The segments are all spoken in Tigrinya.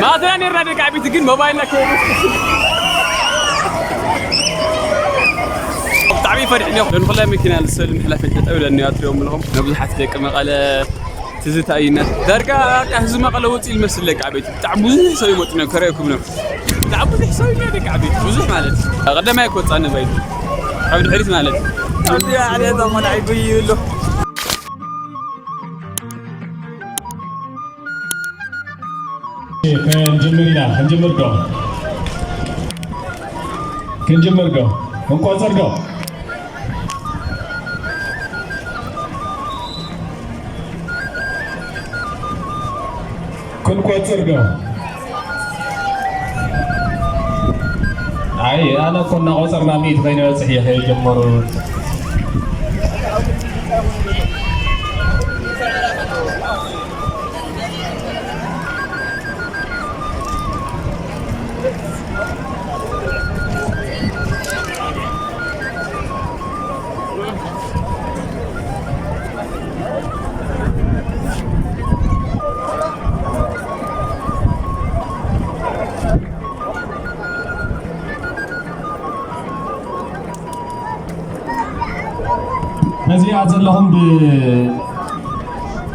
ማእተና ነርና ደቂ ዓቢት ግን ሞባይልና ከይዱ። ብጣዕሚ ፈሪሕ እኒኦ ንኩላ መኪና ዝሰልም ሓላፊ ተጠው ኢለ እኒኦ ትሪኦም ኣለኹም ነብዙሓት ደቂ መቐለ ትዝታ እዩና ዳርጋ ቃ ህዝቢ መቐለ ወፂ ይመስል ደቂ ዓበይቲ ብጣዕሚ ብዙሕ ሰብ ይመጡ ነ ከረእኩም ነው ብጣዕሚ ብዙሕ ሰብ እዩ ደቂ ዓበይቲ ብዙሕ ማለት ቀዳማይ ክወፃ ነባይ ካብ ድሕሪት ማለት እዩ ዓሌታ ቆልዓ ይጉይዩ ኣሎ ክንጅምር ኢና ክንጅምር ዶ ክንጅምር ዶ ክንቆፅር ዶ ክንቆፅር ዶ ኣይ ኣነ እኮ እናቆፀርና ሚእቲ ከይንበፅሕ እየ ከይጀመሩ ነዚኣ ዘለኹም ብ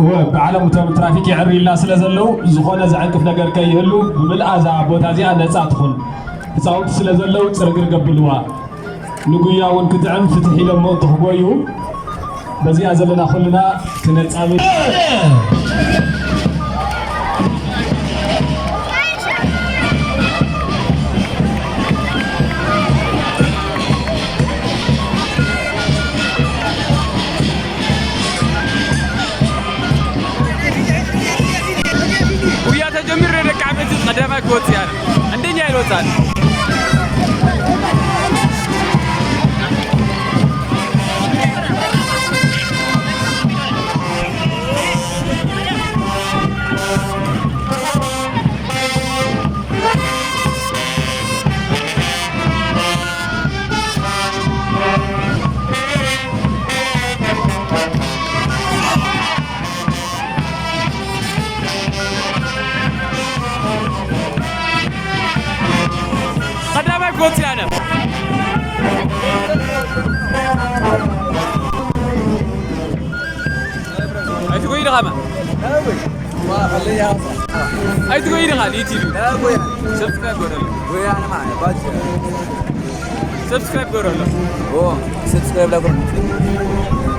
እወ ብዓለም እቶም ትራፊክ የዕርዩልና ስለ ዘለዉ ዝኾነ ዘዕንቅፍ ነገር ከይህሉ ብምልኣ እዛ ቦታ እዚኣ ነፃ ትኹን ህፃውንቲ ስለ ዘለዉ ፅርግርግ ኣብልዋ ንጉያ እውን ክጥዕም ፍትሕ ኢሎሞ እንትኽጎዩ በዚኣ ዘለና ኩልና ክነፃብብ ጉያ ተጀሚሩ ደቂ ዓበይቲ ቀዳማይ ክወፅእ ያለ እንደኛ ይወፃል ቀዳማይ ክወፅእ ያለ ኣይትጎይ ድኻማ ኣይትጎይ ድኻ ዩቲብ ሰብስክራይብ ጎደሎ ሰብስክራይብ ጎደሎ ሰብስክራይብ ላጎ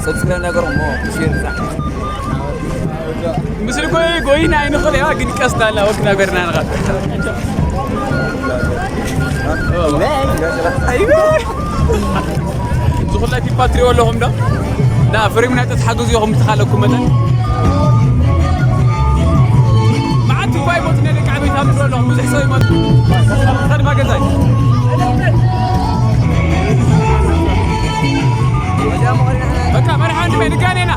ሰብስክራይብ ላጎ ሞ ሼር ዛ ምስል ጎይ ጎይና ኣይንኽእል ያ ግን ቀስና ላ ወክና ገርና ንኻ ኣይዋ ዝኹላይ ፊልማ ትሪኦ ኣለኹም ዶ ና ፍሬም ናይ ተትሓግዙ ኢኹም ትኻለኩም መጠን መዓት እኳ ይሞት ናይ ደቂ ዓበይቲ ኣብ ኣለኹም ብዙሕ ሰብ ይሞት ከድማ ገዛይ በቃ መርሓ ወንድመይ ንጋኔና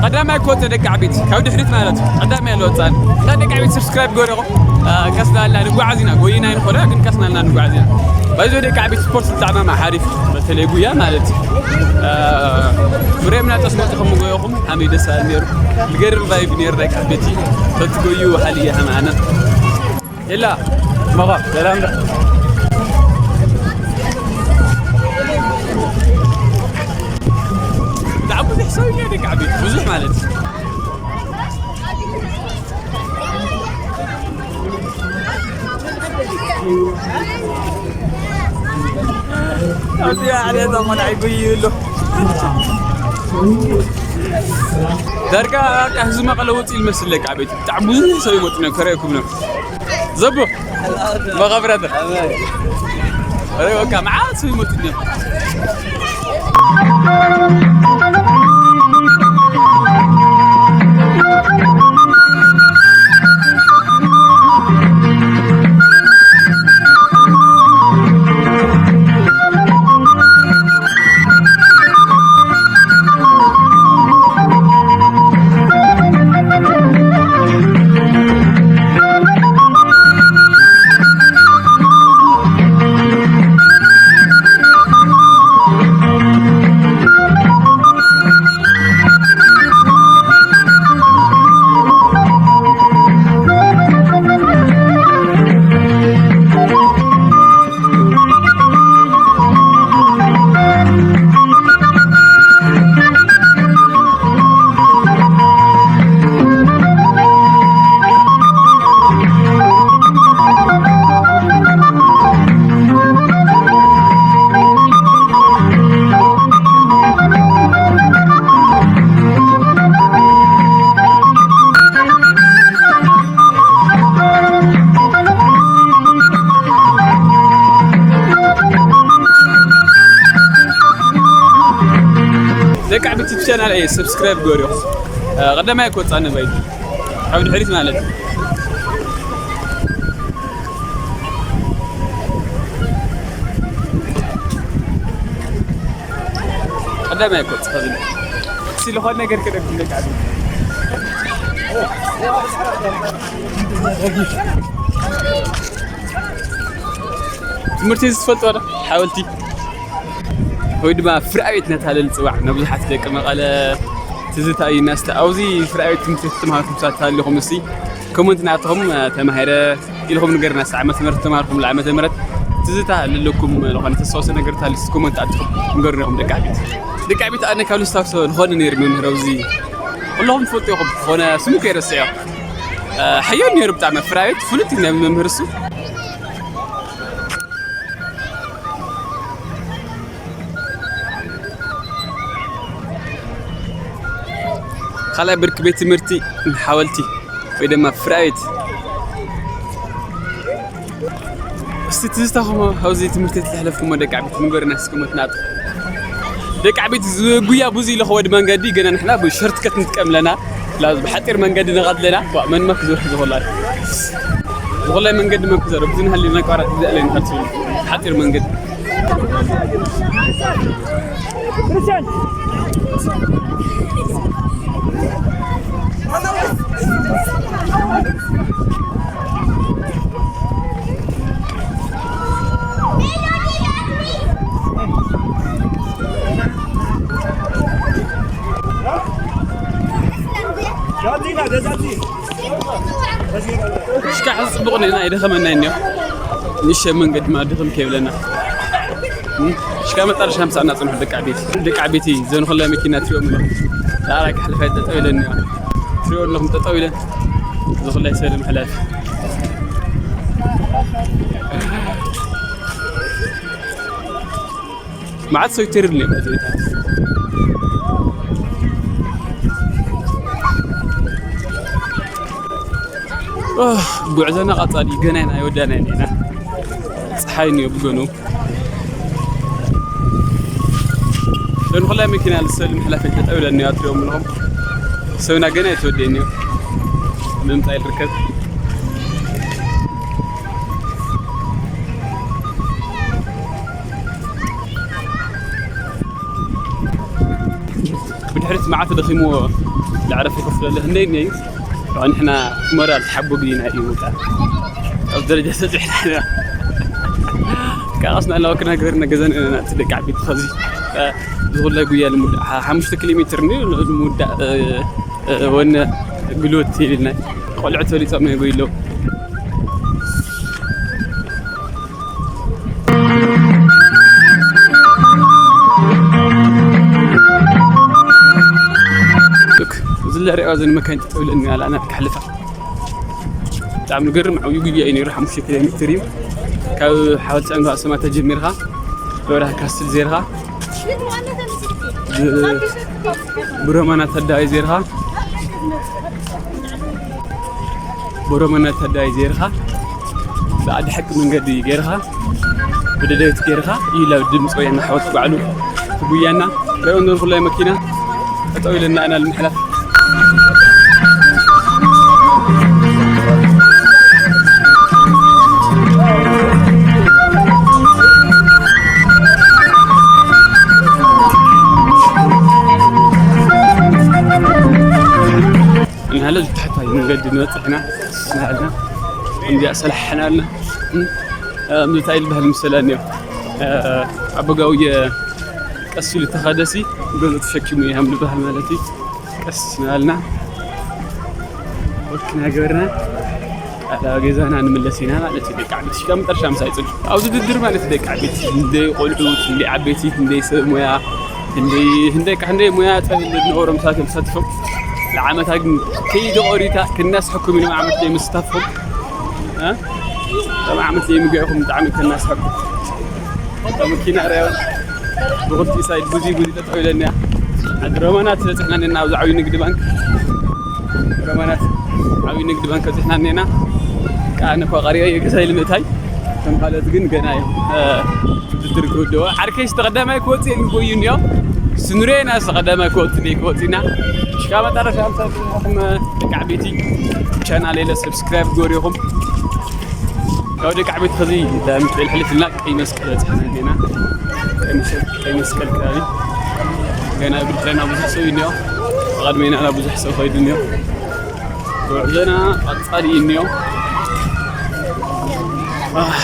ቀዳማይ ክወፀ ደቂ ዓበይቲ ካብ ድሕሪት ማለት እዩ ቀዳማይ ኣለወፃን እና ደቂ ዓበይቲ ሰብስክራይብ ገበረኹም ቀስ ናልና ንጓዓዝ ኢና ጎይና ይንኾዳ ግን ቀስ ናልና ንጓዓዝ ኢና ባይዞ ደቂ ዓበይቲ ስፖርት ብጣዕሚ ሓሪፍ በተለይ ጉያ ማለት እዩ ፍሬምና ጠስመፅኹም ጎየኹም ሓመይ ደስ ኣል ነይሩ ዝገርም ቫይብ ነይሩ ደቂ ዓበይቲ ተትጎዩ ሓልየ ሓመ ኣነ የላ መባ ሰላም ዳ ብጣዕሚ ብዙሕ ሰብ እዩ ደቂ ዓበይቲ ብዙሕ ማለት እዩ ዳርጋ ቃ ህዝቢ መቐለ ውፅእ ይመስል ደቂ ዓበይቲ ብጣዕሚ ብዙሕ ሰብ ይመፁ ነም ከረእኩም ነም ዘቡ መቐብረተ ኣረ በቃ መዓት ሰብ ይመፁ ነም ደቂ ዓበይቲ ቻናል እየ፣ ሰብስክራይብ ገበሩ። ቀዳማይ ክወፅእ ነባይ ካብ ድሕሪት ማለት እዩ። ቀዳማይ ክወፅእ ከብል እስኪ ዝኾነ ነገር ክደግም ደቂ ዓበይቲ። ትምህርቲ ዝፈልጦ ዶ? ሓወልቲ ወይ ድማ ፍርኣቤት እናተባህለ ዝፅዋዕ ንብዙሓት ደቂ መቐለ ትዝታ እዩ። እናስተ ኣብዚ ፍርኣቤት ትምህርቲ ትምሃርኩም ሰባት ተሃሊኹም እስቲ ኮመንት ናትኹም ተማሂረ ኢልኹም ንገርና። እስቲ ዓመተ ምህረት ተማሃርኩም ዓመተ ምህረት ትዝታ ኣለኩም ዝኾነ ተስታውሰ ነገር ታሊስ ኮመንት ኣትኹም ንገርና ኢኹም ደቂ ዓበይቲ። ደቂ ዓበይቲ ኣነ ካብ ልስታውሰ ዝኾነ ነይሩ መምህር ኣብዚ ኩለኹም ትፈልጡ ኢኹም። ዝኾነ ስሙ ከይረስዕ ሓያል ነይሩ ብጣዕሚ ፍርኣቤት ፍሉጥ እዩ ናይ መምህር እሱ። ካልኣይ ብርኪ ቤት ትምህርቲ ሓወልቲ ወይ ድማ ፍርኣቤት። እስቲ ትዝታኹም ኣብዚ ትምህርቲ ተሕለፍኩሞ ደቂ ዓበይቲ ንገሩና እስኪ ሞትናት። ደቂ ዓበይቲ ዝጉያ ብዙ ኢለ ከወድ መንገዲ ገና ንሕና ብሸርትከት ንጥቀም ኣለና። ላዝ ብሓጢር መንገዲ ንኸድ ኣለና። ዋ፣ መን መክ ዝርሕ ዝኾላይ? ዝኾላይ መንገዲ መክ ዘረ ብዙ ንሃሊ ነቋራጥ ዝኣለ ንኸድ ሓጢር መንገዲ። ሽካ ሕዚ ጽቡቕ ነና ኣይደኸመና እኒኦ። ንእሽተይ መንገዲ ድማ ድኽም ከይብለና። እም፣ ሽካ መጣረሻ ምሳና ጽንሑ ደቂ ዓበይቲ። ደቂ ዓበይቲ ዘን ኩላ መኪና ትሪኦም ኣለኹም። ዳራ ክሕልፋ ጠጠው ኢለን እኒኦ። ትሪኦ ኣለኹም ጠጠው ኢለን። እዚ ኩላይ ሰለ ምሕላፍ። መዓት ሰው ይተርል ነው ማለት ነው። ኦህ፣ ጉዕዞና ቀጻሊ ገና ኢና፣ ኣይወዳእናን ኢና። ጸሓይ ነው ብገኑ። ለንኹላይ መኪና ልሰል ምሕላፍ ተጠውለን ነው ኣትሪኦም ኣለኹም። ሰውና ገና ኣይተወደእን እዩ። ምምጻእ ይርከብ። ብድሕሪት መዓት ደኺምዎ ዝዕረፈ ይኸፍለሉ ህንደይ እኒአዩ። ንሕና ሞራል ሓቦ ግዲና እዩ በቃ። ኣብ ደረጃ ተፅዕና ኢና። ካቃስና ኣለዋ ክነግበር ነገዘን ኢና ናቲ ደቂ ዓበይቲ ኸዚ። ብዝኹላይ ጉያ ልሙዳእ ሓሙሽተ ኪሎ ሜትር እንድዩ ልሙዳእ፣ እ፣ እ፣ ወነ ግልወት የብልናይ። ቆልዑ ተሊጾም እዮም ጎይለው። ሉክ፣ እዚ ለሪኦ ዘን መካይን ጠጠው ኢለን ያለ ኣና ክሕልፋ። ብጣዕሚ ዝገርም ዓብዩ ጉያ እዩ ነይሩ። ሓሙሽተ ኪሎ ሜትር እዩ። ካብ ሓወልቲ ጸንጋ ሰማ ተጀሚርካ፣ ወራ ካስትል ዜርካ፣ ብ-፣ ብሮማና ተዳይ ዜርካ፣ ብሮማና ተዳይ ዜርካ፣ ብኣዲ ሓቂ መንገዲ ጌርካ፣ ብደደቢት ጌርካ፣ ኢላ ድምፂ ወያነ ሓወልቲ ባዕሉ፣ እቲ ጉያና፣ ርእዮም ዶ ኩላይ መኪና፣ ጠጠው ኢለና ኢና ንምሕላፍ። ንሃለ ዝተሕታይ መንገዲ ንበፅሕ ኢና። ንሃልና እንዲያ ሰላሕና ኣልና። እም፣ እንታይ ልበሃል ምሰላ እኒኦ። ኣቦጋውየ ቀስ ኢሉ ተኸደሲ፣ ገሎ ተሸኪሙ እዩ ሃም ልበሃል ማለት እዩ። ቀስ እናበልና ወክ እናገበርና ኣብ ገዛና ንምለስ ኢና ማለት እዩ። ደቂ ዓበይቲ ሽቃ መጠረሻ ምሳይ ጽዱ። ኣብዚ ውድድር ማለት እዩ ደቂ ዓበይቲ፣ እንደ ቆልዑት፣ እንደ ዓበይቲ፣ እንደ ሰብ ሞያ፣ እንደ፣ እንደ፣ እንደ ሞያ ጸብል ዝነበሮም ሰባት እዮም ተሳቲፎም። ንዓመታ ግን ከይተቖሪታ ክናስሐኩም ኢሎም ዓመት ዘይምስታፍኩም። እ? ከም ዓመት ዘይምግዕኹም ብጣዕሚ ክናስሐኩም። መኪና ርኣዮ ብኽልቲኡ ሳይድ ብዙ ብዙ ጠጠው ኢለን እያ። ዓዲ ሮማናት በፂሕና እኒና ኣብዚ ዓብዪ ንግዲ ባንክ። ሮማናት ዓብዪ ንግዲ ባንክ በፂሕና እኒና። ከዓ እነ እኳ ቀሪበ እየ ገዛ ኢሉ ምእታይ። ከም ካልኦት ግን ገና እዮም፣ እ፣ ውድድር ክውድኦ። ዓርከይ ዝተቐዳማይ ክወፅእ ኢሉ ጎዩ እኒኦ። ስንሬና ዝቐደመ ክወጽእ ደይ ክወጽእና። ሽካ መጠረሻ ምሳኩም ደቂ ዓበይቲ ቻናል ኢለ ሰብስክራይብ ጎሪኹም። ያው ደቂ ዓበይቲ ኸዚ ምትብል ሕልፍልና ቀይ መስቀል በጽሕና እንዲና። ቀይ መስቀል፣ ቀይ መስቀል ከባቢ ገና ብድሕረና ብዙሕ ሰብ እዩ እኒኦ። ብቐድሜና ብዙሕ ሰብ ኸይዱ እኒኦ። ጉዕዞና ቀጻሊ እዩ እኒኦ። ኣህ፣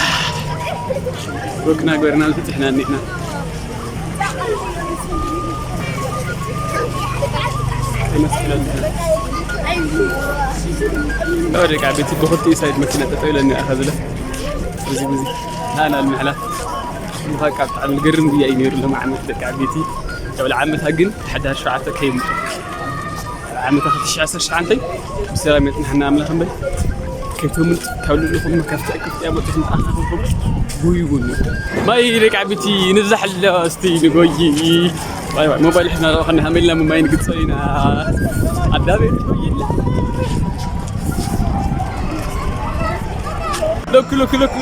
ወክና ገርና ዝበጽሕና እኒና። ደቂ ዓበይቲ ብኽልቲኡ ሳይድ መኪና ጠጠው ኢለን እኒኣ ዝለ። እዚ ግዜ ናና ንምሕላት። ምዃን ካብ ብጣዕሚ ዝገርም ጉያ እዩ ነይሩ ሎም ዓመት ደቂ ዓበይቲ። ያው ለዓመታ ግን ሕዳር ሸውዓተ ከይምጡ። ዓመት ኣልፍተ ዓሰርተ ሸውዓተ ብሰላም የጽንሐና ኣምላኽ እምበር፣ ከይተምልጡ ካብ ልዕሊኹም መካፍቲ ኣክፍቲ ኣመጡኹም ኣኻኽኹም ጉይጉን። ማይ ደቂ ዓበይቲ ንብዛሕ ኣሎ፣ እስቲ ንጎይ። ዋይ ዋይ፣ ሞባይል ሒዝና ከና ሃመልና ማይ ንግጸ ኢና። ኣዳቤ ንጎይላ። ሎክ ሎክ ሎክ።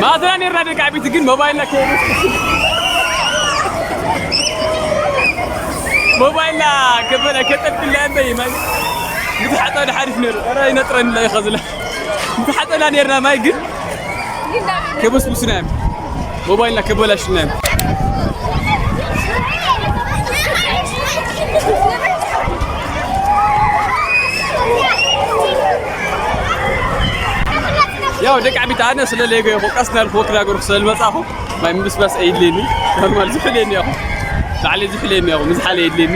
ማእትና ነርና ደቂ ዓበይቲ ግን ሞባይልና ከ-፣ ሞባይልና ከበለ ከጠልቅላ እምበይ ማይ ምትሓጠ ሓሪፍ ነይሩ። ኧረ ይነጥረኒ ላይ ኸዝለ ምትሓጠና ነርና ማይ ግን ከበስብሱና እዮም። ሞባይልና ከበላሽና እዮም። ያው ደቂ ዓቢት ኣነ ስለ ሌጎ ይኹ ቀስ እናልኩ ወክ እናገርኩ ስለ ዝመጻኹ ማይ ምብስባስ ኣይድልየኒ። ኖርማል ዝሑል የኒ ያኹ። ላዕሊ ዝሑል የኒ ያኹ። ምዝሓል የድልየኒ።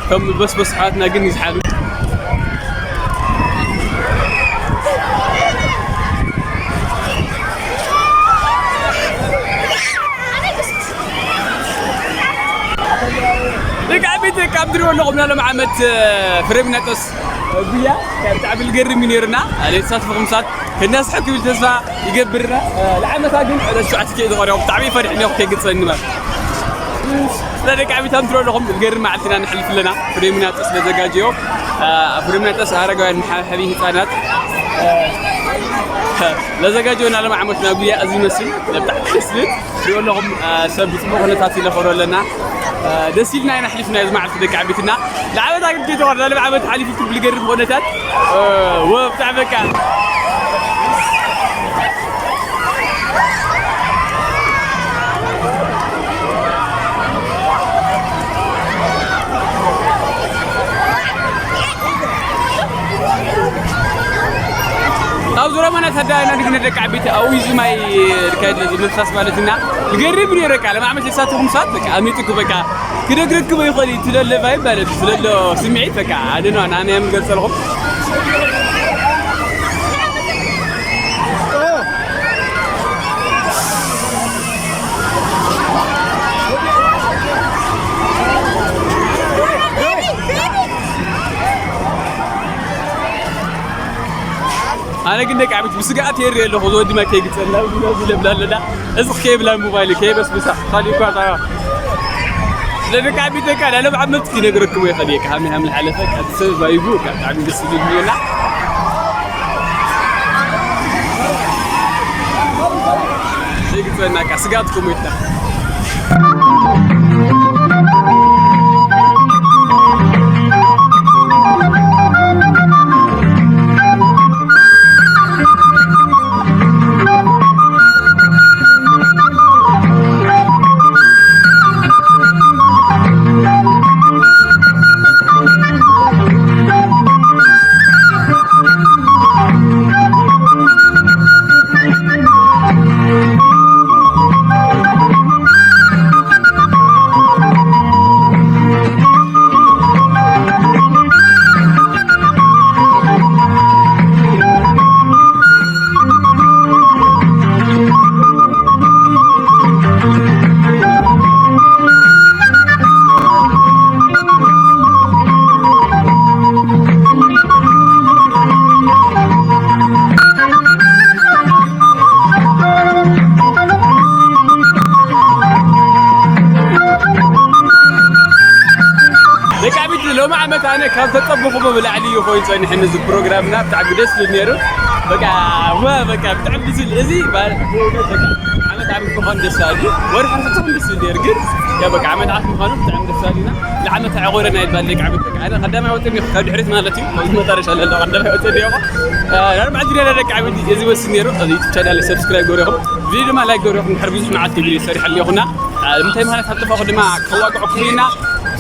ከም በስበስ ሓዋትና ግን ይዝሓሉ። ደቂ ዓበይቲ ካብ ትሪእዎ ኣለኹም ናይ ሎም ዓመት ፍሬም ነጠስ ጉያ ብጣዕሚ ዝገርም እዩ ነይሩና። ኣነ ተሳትፎኹም ሳት ከናስሐ ክብል ተስፋ ይገብርና። ንዓመታ ግን ዕለት ሸውዓተ ኪሎ ዝቐርቦ ብጣዕሚ ፈሪሕ እኒኹ ከይግጸኒ ማለት። ስለ ደቂ ዓበይቲ ከም ትሪእዎ ኣለኹም ዝገርም መዓልትና ነሕልፍ ኣለና። ፍሬም ነጠስ ስለዘጋጀዮ ፍሬም ነጠስ ኣረጋውያን መሓብሐቢ ህፃናት ለዘጋጀዮ ናይ ሎም ዓመትና ጉያ እዚ ይመስል። ብጣዕሚ ደስ ዝብል ትሪኦ ኣለኹም፣ አ፣ ሰብ ብፅቡቅ ኩነታት ይለኸሮ ኣለና። አ፣ ደስ ኢልና ኢና ኣሕሊፍና እዚ መዓልቲ ደቂ ዓበይትና። ንዓመት ኣገልግሎት ተዋርዳ፣ ንዓመት ሓሊፉ ትብል ገርም ኩነታት። አ፣ ወ-፣ ብጣዕሚ በቃ። ኣብ ዙርያ ማና ተዳይና ንግነ ደቂ ዓበይቲ ኣብኡ እዩ ማይ ዝካየድ ዘሎ ምፍሳስ ማለት እና። ዝገርም እዩ በቃ፣ ለማዕመት የሳትኹም ሳት በቃ፣ ኣሚጥኩ በቃ፣ ክደግረክም ይኽእል እዩ፣ ትለለ ቫይብ ማለት እዩ፣ ትለሎ ስምዒት በቃ፣ ኣደና ናመ የምገልጸልኹም። ኣነ ግን ደቂ ዓበይቲ ብስግኣት የርኢ ኣለኹ። እዚ ወዲ ማይ ከይግጸልና፣ እዚ ለብላ ኣለና። እዚ ከየብላ ሞባይል ከየበስብሳ፣ ካሊእ እኳ እታ ስለ ደቂ ዓበይቲ ደቂ ኣነ ዓመት ክነግረኩም ይኽእል እየ። ከሃመይ ሃም ዝሓለፈ፣ ካብ ሰብ ቫይቡ፣ ካብ ብጣዕሚ ደስ ዝብል እዩ እና። ዘይግጸና፣ እካ ስግኣት ኮሜታ። ሎም ዓመት ኣነ ካብ ተጸበኹዎ ብላዕሊ እዩ ኮይኑ ጸኒሕኒ እዚ ፕሮግራምና። ብጣዕሚ ደስ ዝብል ነይሩ። በቃ፣ ወ-፣ በቃ ብጣዕሚ ደስ ዝብል። እዚ ባር-፣ ብእውነት በቃ ዓመት ዓመት ምዃኑ ደስ በሃሊ እዩ። ወርሒ ወርሒ ክኸውን ደስ ዝብል ነይሩ፣ ግን ያው በቃ ዓመት ዓመት ምዃኑ ብጣዕሚ ደስ በሃሊ ኢና። ንዓመት ኣዕቑረና ይባል ደቂ ዓመት። በቃ ኣነ ቀዳማይ ወጥን እዩ ካብ ድሕሪት ማለት እዩ። መጨረሻ ለሎ ቀዳማይ ወጥን እዩ። እ፣ ኣርባዕተ ዙርያ ደቂ ዓመት እዚ ወስን ነይሩ። እዚ ዩቱብ ቻናል ሰብስክራይብ ገሪኹም፣ ቪድዮ ድማ ላይክ ገሪኹም፣ ድሕሪ ብዙሕ መዓልቲ ቪድዮ ሰሪሐ ኣለኹና። እ፣ እንታይ ማለት ኣብ ጥፋኹ ድማ ከዋግዕኩም ኢና።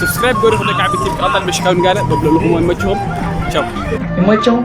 ሰብስክራይብ ገሪኹም ደቂ ዓመት ይቀጣል በሽካውን ጋለ በብለልኹም ወንመችኹም። ቻው። ይመቸው።